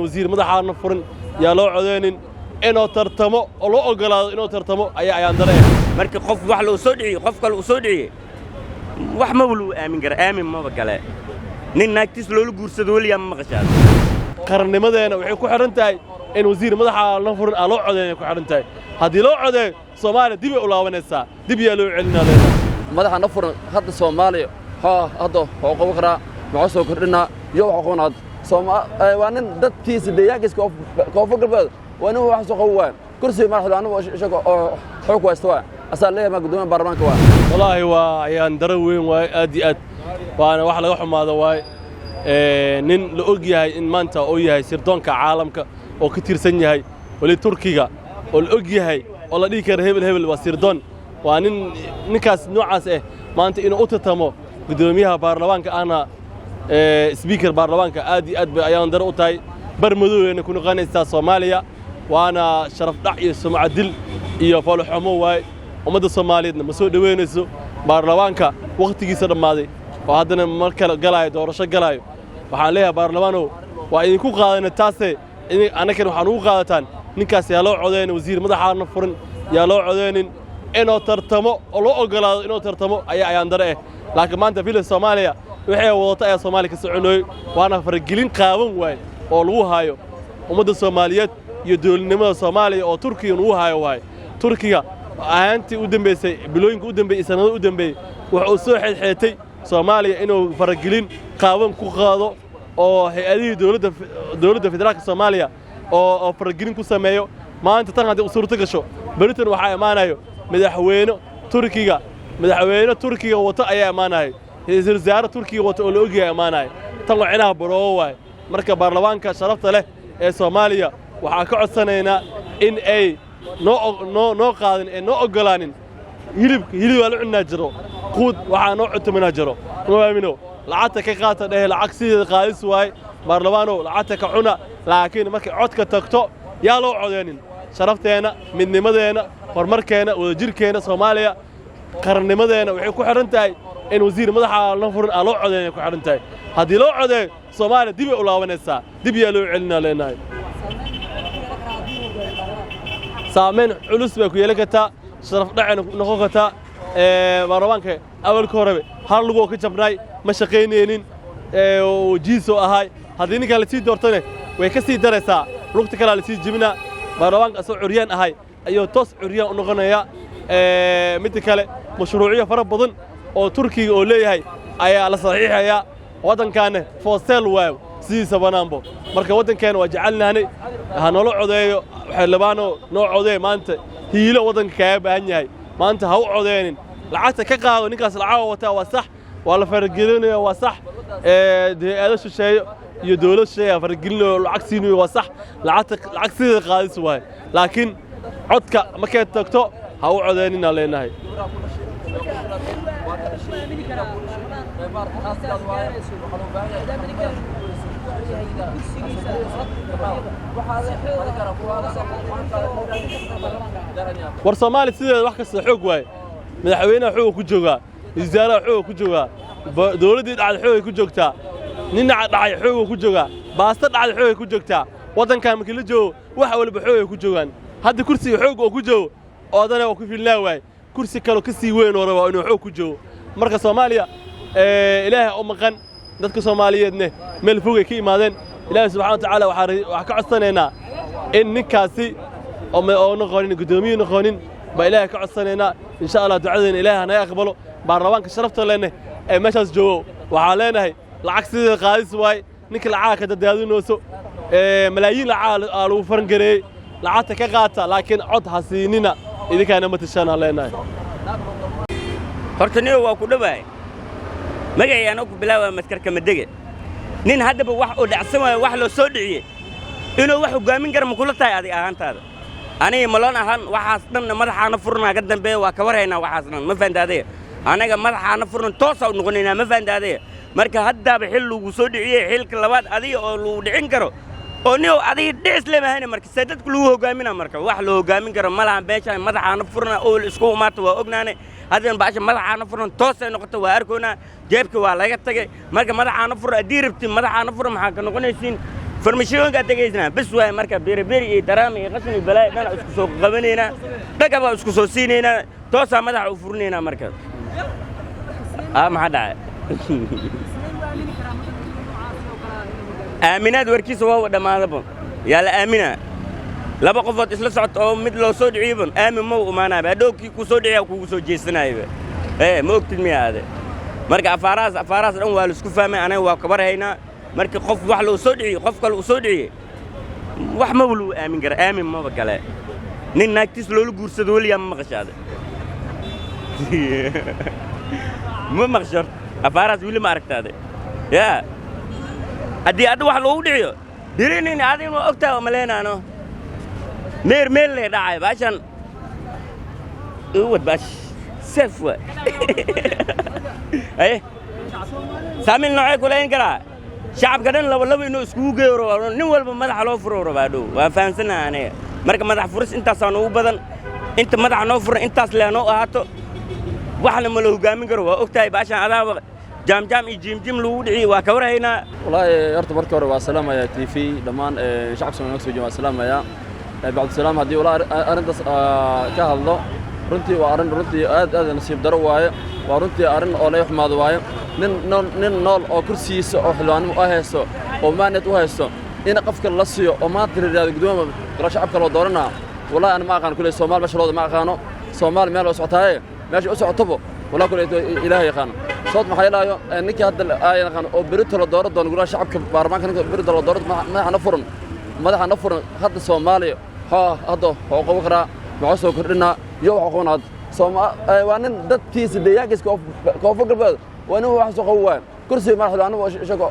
Wasiir madaxaana furin yaa loo codeynin inuu tartamo oo loo oggolaado inuu tartamo ayaa ayaan dare. Marka qof wax loo soo dhiciyo, qof kale uu soo dhiciyey, wax maba lagu aamin kara, aamin maba gale. Nin naagtiis loola guursado weligaa ma maqashaado. Qarannimadeena waxay ku xidhan tahay in wasiir madaxa la furin aan loo codeyn ay ku xidhan tahay. Haddii loo codeeyo, Soomaaliya dib ay u laabanaysaa, dib yaa loo celinaa leedahay. Madaxa na furan hadda Soomaaliya hoo hadda wuxuu qaban karaa, muxuu soo kordhinaa iyo wuxuu qaban hadda? Waa nin dadkiisa, deegaankiisa Koonfur Galbeed waa nin wax soo qaban waaya. Kursiga madaxda oo xoog ku haysta waa asaa leeyahay, ma guddoomiyaha baarlamaanka waa. Wallaahi waa ayaan daro weyn waaye, aad iyo aad waana wax laga xumaado waaye. Nin la og yahay in maanta uu yahay sirdoonka caalamka oo ka tirsan yahay weli Turkiga, oo la og yahay oo la dhihi kara hebel hebel waa sirdoon, waa nin ninkaas noocaas ah maanta inuu u tartamo guddoomiyaha baarlamaanka ahna speaker baarlamaanka, aad iyo aad bay ayaan daro u tahay. Bar madoweyna ku noqonaysaa Soomaaliya, waana sharaf dhac iyo sumcad dil iyo foolxumo waaye. Ummadda Soomaaliyeedna ma soo dhoweynayso baarlamaanka wakhtigiisa dhammaaday oo haddana mar kale galaayo, doorasho galaayo. Waxaan leeyahay, baarlamaanow, waa idinku qaadana taase, annakan waxaan ugu qaadataan ninkaas yaa loo codeynin. Wasiir madaxaana furin yaa loo codeynin inuu tartamo oo loo oggolaado inuu tartamo ayaa ayaan dare ah. Laakiin maanta Villa Soomaaliya waxay wadato ayaa Soomaaliya ka soconooyey, waana faragelin qaawan waaye oo lagu haayo ummadda Soomaaliyeed iyo dowladnimada Soomaaliya oo Turkiga lagu haayo waaye. Turkiga ahaantii u dambeysay, bilooyinka u dambeeyey, sanado u dambeeyey, wuxuu soo xeedxeetay Soomaaliya inuu faragelin qaawan ku qaado oo hay-adihii dowladda federaalka Soomaaliya oo faragelin ku sameeyo. Maanta tan haddii u suurto gasho, beritan waxaa imaanayo madaxweyne Turkiga, madaxweyne Turkiga wato ayaa imaanayo, ra-iisul wasaare Turkiga wato oo la ogyahay imaanayo. Tan waa cinaha baroowo waaye. Marka baarlamaanka sharafta leh ee Soomaaliya waxaa ka codsanaynaa in ay noo qaadin ee noo oggolaanin. Hilibka hilibaa la cunnaa jiro, quud waxaa noo cuntuminaa jiro, ma aamino. Lacagta ka qaata dhehe, lacag sideeda qaadis waaye. Baarlamaanow, lacagta ka cuna, laakiin markay codka tagto yaa loo codeynin. Sharafteenna, midnimadeenna, horumarkeenna, wadajirkeenna Soomaaliya, qarannimadeenna waxay ku xidhan tahay in wasiir madaxa la furin aan loo codeyn ay ku xidhan tahay. Haddii loo codeeyo, Soomaaliya dib ay u laabanaysaa, dib yaa loo celinaa leenahay. Saamayn culus bay ku yeelan kartaa, sharaf dhacayna noqon kartaa. Baarlamaanka awalka horebe hal lugoo ka jabnaay, ma shaqaynaynin, jiisoo ahaay. Haddii ninkaan lasii doortone, way ka sii daraysaa, lugta kalaa lasii jibinaa. Baarlamaanka asoo curyaan ahay ayuu toos curyaan u noqonaya. Midda kale, mashruucyo fara badan oo Turkiga oo leeyahay ayaa la saxiixayaa. Waddankaana for sale waayo sidiisa banaanbo. Marka waddankeena waa jecelnahanay, ha noola codeeyo. Xildhibaano, noo codeey. Maanta hiilo waddanka kaaga baahan yahay, maanta ha u codeynin. Lacagta ka qaado ninkaas, lacaga wataa, waa sax, waa la faragelinaya, waa sax. Hay-ado shisheeyo iyo dowlad shisheeya faragelinayo, lacag siinayo, waa sax. Lacagta lacag sideeda qaadis waaye, laakiin codka markay tagto ha u codeynina leenahay. War Soomaaliya sideeda wax kasta xoog waaye. Madaxweynaha xooga ku joogaa, wasaaraha xooga ku joogaa, dowladdii dhacday xoogay ku joogtaa, ninaca dhacay xooga ku joogaa, baasta dhacday xoogay ku joogtaa. Waddankan markii la joogo, wax walba xoogay ku joogaan. Hadda kursiga xoog oo ku joogo oodana waa ku filnaa waaye, kursi kaloo ka sii weyn oo rabaa inuu xoog ku joogo. Marka Soomaaliya Ilaahay u maqan, dadka Soomaaliyeedne meel fogay ka imaadeen. Ilaahay subxana wa tacaala waxaa ka codsanaynaa in ninkaasi oo noqonin guddoomiye noqonin baa Ilaahay ka codsanaynaa. Insha Allah ducadeena Ilaahay hanaga aqbalo. Baarlamaanka sharafta lehne ee meeshaas joogo waxaan leenahay, lacag sideeda qaadis waaye. Ninka lacaga ka dadaadinayso, malaayiin lacag aa lagu farangareeyey, lacagta ka qaata, laakiin cod ha siinina, idinkaana ma tashanaa leenahay. Horta niyo waa ku dhowahay. Magacii anoo ku bilaabaya maskarka madege. Nin haddaba wax uu dhacsan waayo, wax loo soo dhiciyey, inuu wax hoggaamin kara ma kula tahay adig ahaantaada? Aniga maloon ahaan waxaas dhanna madaxaana furnaa ka dambeeya, waa ka warhaynaa waxaas dhan, ma fahamta adiga? Anaga madaxaana furnan toosaa u noqonaynaa, ma fahamta adiga? Marka haddaaba xil lagu soo dhiciyey, xilka labaad adiga oo lagu dhicin karo oo niyow adiga dhicis lemahayna, marka see dadku lagu hoggaamina? Marka wax loo hoggaamin karo ma lahan beeshaan. Madaxaana furna oo isku imaata waa ognaane. Haddana baasha madaxaana furnan toosay noqoto, waa arkoonaa, jeebka waa laga tagay. Marka madaxaana furna haddii rabtin, madaxaana furna maxaa ka noqonaysiin? Farmashiyooyinkaa tegaysnaa bes waay. Marka beriberi iyo daraama iyo qashin iyo balaayo dhan isku soo qabanaynaa, dhagabaa isku soo siinaynaa, toosaa madaxa u furinaynaa. Marka maxaa dhacay? Aaminaad warkiisa waa dhammaadaba. Yaa la aaminaa? Laba qofood isla socota oo mid loo soo dhiciyiban aamin ma u imaanaaba. Hadhowkii kuu soo dhiciyaa kugu soo jeesanayaba. Ee ma ogtid miya ade? Marka afaarahaas dhan waa laisku fahmay, anaga waa kabar haynaa. Marka qof wax loo soo dhiciyo, qof kale uu soo dhiciyey, wax maba lagu aamin kara, aamin maba gale. Nin naagtiis loola guursado weligaa ma maqashaade? Ma maqasho afaarahaas weli? Ma aragtaade? Yaa haddii adda wax loogu dhiciyo dirinin, adin waa ogtahay oo maleynaano meer meel lay dhacay baashan igu wad baash seef waay. Aye, saamiin noocee kulayn karaa? Shacabka dhan laba laba inuu iskugu geeyo rabaa, nin walba madaxa loo furo rabaa dhow. Waa fahansanaha aniga. Marka madax furis intaasaa noogu badan, inta madaxa noo furan intaas lee noo ahaato, waxna ma la hogaamin karo. Waa ogtahay baashan adaaba jaamjaam iyo jiimjiim lagu dhiciyo, waa ka warhaynaa. Wallaahi horta marka hore waa salaamaya TV dhammaan shacabka Soomaaliya soo jeeda, waa salaamaya. Bacdusalaam, haddii walaa arrintaas ka hadlo, runtii waa arrin runtii aad aad nasiib daro waaye. Waa runtii arrin oo laga xumaado waaye. Nin nool, nin nool oo kursigiisa oo xildhibaannimo u haysto oo mandate u haysto in qofka la siiyo oo maanta la yidhahdo gudoomiye golaha shacabka loo dooranaa, wallahi ana ma aqaan. Kuley Soomaali meesha looda ma aqaano. Soomaali meel oo socotaaye, meesha u socotobo wallahi kuley Ilaahay yaqaano. Sababta maxaa yeelaayo, ninkii hadda ay yaqaan oo berito la dooran doono golaha shacabka baarlamaanka, ninka berito la dooran, madaxana furan, madaxana furan hadda Soomaaliya hadda wuxuu qaban karaa, muxuu soo kordhinaa iyo wuxuu qaban hadda? Waa nin dadkiisa deegaankiisa Koonfur Galbeed waa nin wax soo qaban waaya. Kursiga madax xildhibaanimo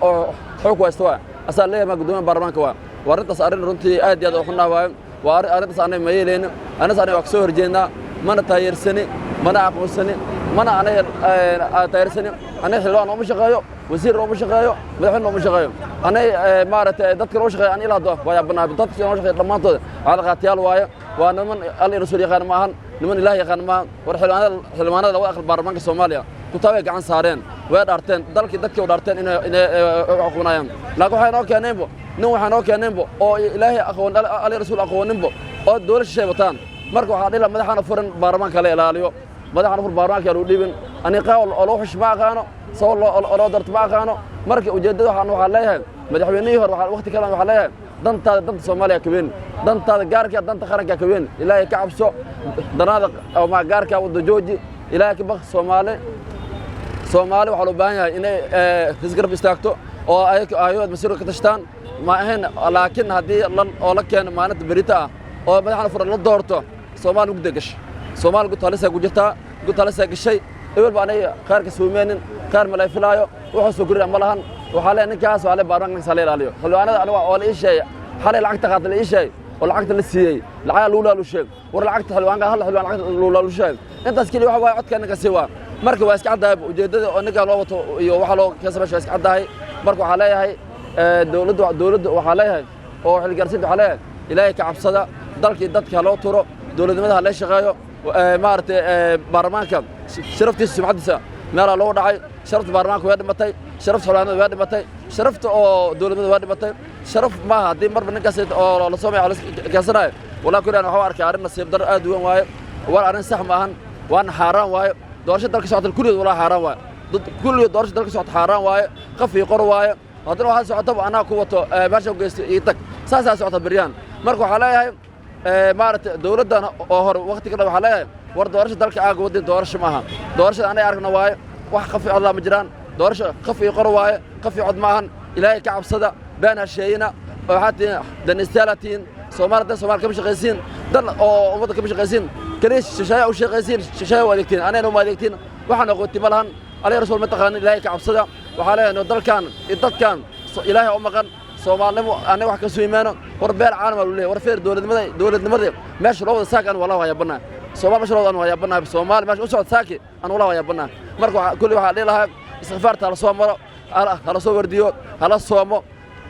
oo xoog ku haysta waa asaa leeyahay, ma gudoomiyaha baarlamaanka waa. Waa arrintaas arrin runtii aad iyo aad u xunnaa waayo. Waa arrintaas anaga ma yeelayno. Arrintaas anaga waa ka soo horjeednaa, mana taageersani, mana aqoonsani, mana anaga taageersani. Anaga xildhibaan nooma shaqeeyo, wasiir nooma shaqeeyo, madaxweyne nooma shaqeeyo. Anaga maaragtay dadka noo shaqeeyo, ani ilaa hadda waa yaabanahay. Dadka noo shaqeeyo dhammaantood cadaqaatiyaal waaye. Waa niman Alla iyo Rasuul yaqaan ma ahan, niman Ilaah yaqaan ma ahan. War xildhibaanada labada aqal baarlamaanka Soomaaliya kutaabay gacan saareen, way dhaarteen, dalkii dadkii u dhaarteen inay xukumayaan, laakiin waxay noo keeneenbo nin, waxay noo keeneenbo oo Ilaahay aqoon, Alla iyo Rasuul aqooninbo oo dowlad shishay wataan. Marka waxaa dhila madaxaana furan baarlamaanka la ilaaliyo, madaxaana furan baarlamaanka lagu dhiibin. Ani qawl oo loo xush ma aqaano, sabab loo darto ma aqaano. Marka ujeeddada waxaan leeyahay madaxweynihii hore, waqti kale waxaan leeyahay, dantaada danta Soomaaliya ka weyn, dantaada gaarka danta qaranka ka weyn. Ilaahay ka cabso, danaada ma gaarka wada jooji, Ilaahay ka baq. Soomaali waxaa loo baahan yahay inay isgarab istaagto oo ayood masiirka ka tashtaan ma ahayn. Laakiin haddii oo la keeno maalinta berita ah oo madaxna furan la doorto, Soomaali mugda gashay, Soomaali gud halisaa ku jirtaa, gud halisaa gashay. Ebel ba aniga khayrka suumeenin, khayr ma lay filaayo, wuxuu soo korina ma lahan. Waxaa leeyahay ninkaas, waa le baarlamaanka ninkaas la ilaaliyo. Xildhibaanada aniga oo la ii sheegay xalay lacagta qaata, la ii sheegay oo lacagta la siiyey, lacagaa lagu laalusheeg. War lacagta xildhibaanka, hal xildhibaan lacagta lagu laalusheeg, intaas keliya waxa waaye codka ninka sii waa. Marka waa iska caddahay ujeeddada oo ninka loo wato iyo waxa loo keensa meesha, waa iska caddahay. Marka waxaa leeyahay dowladda waxaa leeyahay oo xilgaarsiinta waxaa leeyahay, Ilaahay ka cabsada, dalkii dadka ha loo turo, dowladnimada ha la shaqeeyo. Maaragtay baarlamaanka sharaftiisa, sumcaddiisa meelaa loogu dhacay. Sharafta baarlamaanka way dhimatay, sharafta xildhibaanada way dhimatay, sharafta oo dowladnimada way dhimatay. Sharaf maaha haddii marba ninkaas oo lasoo magaco la keensanayo. Wallahi kulli waxaan arkay arrin nasiib darro aad u weyn waaye. Waa arrin sax ma ahan, waana xaaraan waaye. Doorasho dalka socota kulligeed wallahi xaaraan waaye. Kulligeed doorasho dalka socota xaaraan waaye, qaf iyo qor waaye. Haddana waxaa socotaba anaa ku wato meesha u geysto iyo tag, saasaa socota beryaan. Marka waxaa leeyahay maaragtay dowladdan oo hore waqti ka dhan waxaa leeyahay, war doorasho dalka aaga wadin doorasho maaha. Doorashada anay aragna waaye, wax qaf iyo codlaa ma jiraan. Doorasho qaf iyo qor waaye, qaf iyo cod ma ahan. Ilaahay ka cabsada, been ha sheegina. Waxaa tihiin danaystayaala tihiin. Soomaali dan Soomaali kama shaqaysiin, dan oo ummadda kama shaqaysiin, kaliya shisheeya u shaqaysiin, shisheeya u adeegtiin, anayna uma adeegtiin. Waxaan aqoonti ma lahan, Alihi Rasuul ma taqaanin. Ilaahay ka cabsada. Waxaa leeyahay dalkan iyo dadkan Ilaahay u maqan. Soomaalinimo anaga wax ka soo imaano. War beel caalam aa leeyahay. War feer dowladnimada meesha loo wada saaka, anu wallahi waa yaabanahay. Soomaali meesha loo wada anu waa yaabanahay. Soomaali meesha u socda saaki, anu wallahi waa yaabanahay. Marka kulli waxaa dhihi lahaa istikfaarta hala soo maro, hala soo wardiyo, hala soomo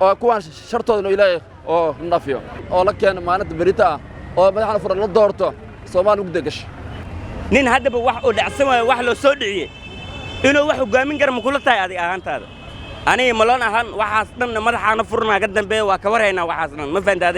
oo kuwaan shartooda inuu Ilaahay oo dhafiyo oo la keeno maalinta berita ah oo madaxna furan la doorto, Soomaali mugda gashay. Nin haddaba wax oo dhacsan waayo, wax loo soo dhiciyey, inuu wax hoggaamin kara ma kula tahay adig ahaantaada? Aniga maloon ahaan waxaas dhan madaxaana furnaa ka dambeeya, waa ka warhaynaa waxaas dhan. Ma fahantaade?